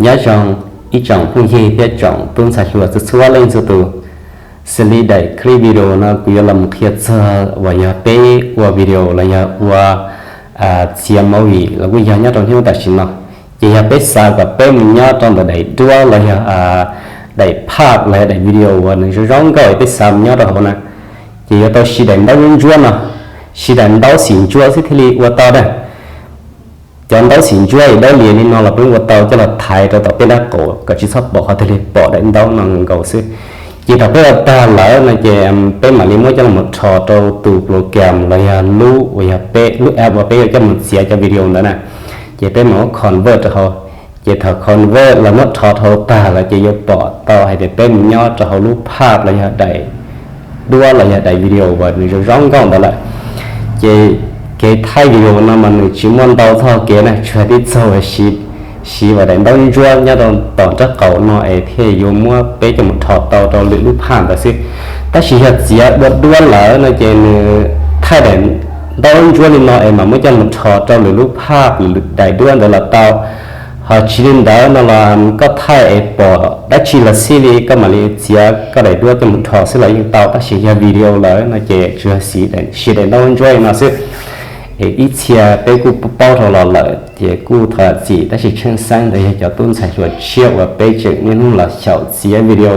Nyob zoo ib tsoom phooj ywg thiab tsoom tub ntxhais hluas txhua txhua leej txhua tus. Xws li daim clip video no kuv yuav los qhia txog uas yog peb ua video los yog ua txiav movie los kuj yog nyob rau hnub tam sim no, ces yog peb xav kom peb mus nyob rau ntawm daim duab los yog daim part los yog daim video uas nws zoo zoo nkauj es peb xav mus nyob rau hauv na, ces yuav tau siv daim ntaub ntsuab no, siv daim ntaub xim ntsuab xwb thiaj li ua tau na. Cov ntaub xim ntsuab es dawb lias li no los peb ua tau coj los thaiv rau tom peb dab qaum kom tsis txhob pom qhov twg li, pom daim ntaub no nkaus xwb. Ces thaum peb ua tag lawm no ces peb mam li muab coj los rho rau tus program los yog lub uas yog peb lub app uas peb yuav coj mus txiav cov video ntawd na, ces peb mam muab convert rau hauv. Ces thaum convert los muab rho rau hauv tag lawm ces yuav pom tau hais tias peb mus nyob rau hauv lub part los yog daim duab los yog daim video uas nws zoo zoo nkauj ntawd lawm. Ces kev thaij video no mas nws tsis muaj ntau txog kev na, tsuas tib txog siv siv daim ntaub ntsuab nyob rau tom nraub qaum no es thiaj yuav muab peb coj mus rho tau rau lwm lub part ntawd xwb. Tab sis yog txiav dua duab lawm no ces nws thaij daim ntaub ntsuab li no es mam muab coj mus rho rau lwm lub part lwm daim duab ntawd los tau. Ho tsis li ntawd no los koj thaij es pom dab tsi los xij li koj mam li txiav koj daim duab coj mus rho xwb los yeej tau, tab sis yog video lawm no ces tsuas siv daim ntaub ntsuab li no xwb. Ib txhia peb kuj paub dhau los lawm ces kuj thov zam txim, tab sis tshwj xeeb ntawd yog cov tub ntxhais hluas tshiab uas peb tseem niaj hnub los xyaum txiav video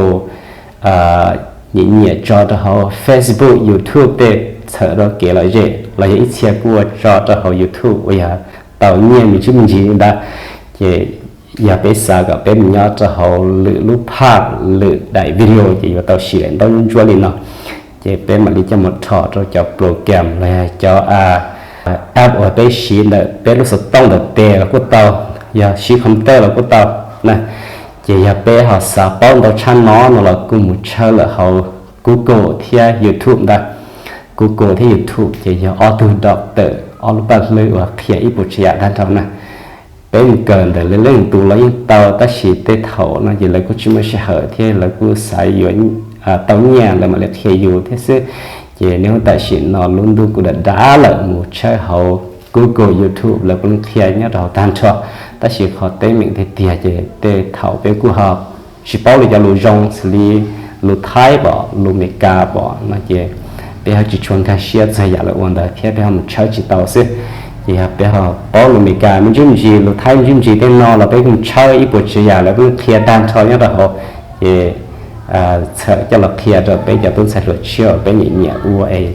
nyiam nyiam tso rau hauv Facebook, YouTube tej txhawm rau kev lom zem los yog ib txhia kuj ua tso rau hauv YouTube uas yog tau nyiaj me ntsis me ntsis ntawd. Ces yog peb xav kom peb mus nyob rau hauv lwm lub part lwm daim video ces yuav tau siv daim ntaub ntsuab li no. Ces peb mam li coj mus rho rau cov program los yog cov app uas peb siv ntawm peb lub xov tooj ntawm tes los kuj tau, yog siv computer los kuj tau na. Ces yog peb ho xav paub ntau tshaj no no los kuj mus tshawb lawm hauv Google thiab YouTube ntawd. Google thiab YouTube ces yog ob tug doctor, ob lub paj hlwb uas qhia ib puas tsav yam tag nrho na. Peb mus kawm ntawm lawv leej tus los yeej tau, tab sis tej thaum no ces lawv kuj tsis muaj sij hawm thiab lawv kuj xav yuav tau nyiaj lawv mam li qhia yus thiab xwb. Ces niaj hnub tam sim no lub ntuj kuj dav dav lawm, mus tshawb hauv Google, YouTube lawv kuj qhia nyob rau hauv tag nrho. Tab sis qhov teeb meem tiag tiag ces tej thaum peb kuj ho tsis paub li cov lus zoo xws li lus Thaib pom, lus Meskas pom no ces peb ho tsis tshua nkag siab txog yam lawv ua ntawd thiab peb ho mus tshawb tsis tau xwb. Ces yog peb ho paub lus Meskas me ntsis me ntsis, lus Thaib me ntsis me ntsis tej no los peb kuj mus tshawb ib puas tsav yam lawv kuj qhia tag nrho nyob rau hauv. Ces txhawm coj los qhia rau peb cov tub ntxhais hluas tshiab uas peb nyiam nyiam ua es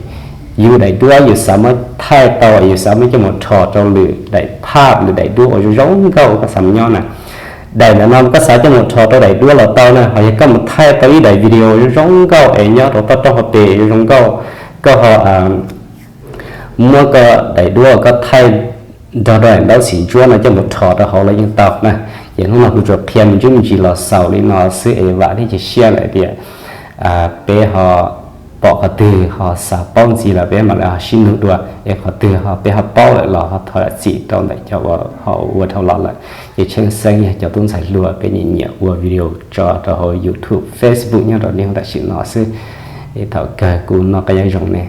yus daim duab yus xav muab thaij tau es yus xav muab coj mus rho rau lwm daim part lwm daim duab uas zoo zoo nkauj koj xav mus nyob na. Daim ntawm no koj xav coj mus rho rau daim duab los tau na, ho yog koj mus thaij tau ib daim video zoo zoo nkauj es nyob rau toj roob hauv pes zoo zoo nkauj, koj ho muab koj daim duab koj thaij nrog rau daim ntaub xim ntsuab no coj mus rho rau hauv los yeej tau na. Ces hnub no kuv tsuas qhia me ntsis me ntsis los xaus li no xwb es vam thiab cia siab lawm tias peb ho pom qhov twg ho xav paub ntxiv los peb mam li ho sib nug dua, es qhov twg ho peb ho paub lawm los ho thov zam txim rau ntawm cov uas ho ua dhau los lawm. Ces tshwj xeeb yog cov tub ntxhais hluas peb nyiam nyiam ua video tso rau hauv YouTube, Facebook nyob rau niaj hnub tam sim no xwb. Es thaum kawg kuv noj qab nyob zoo ne.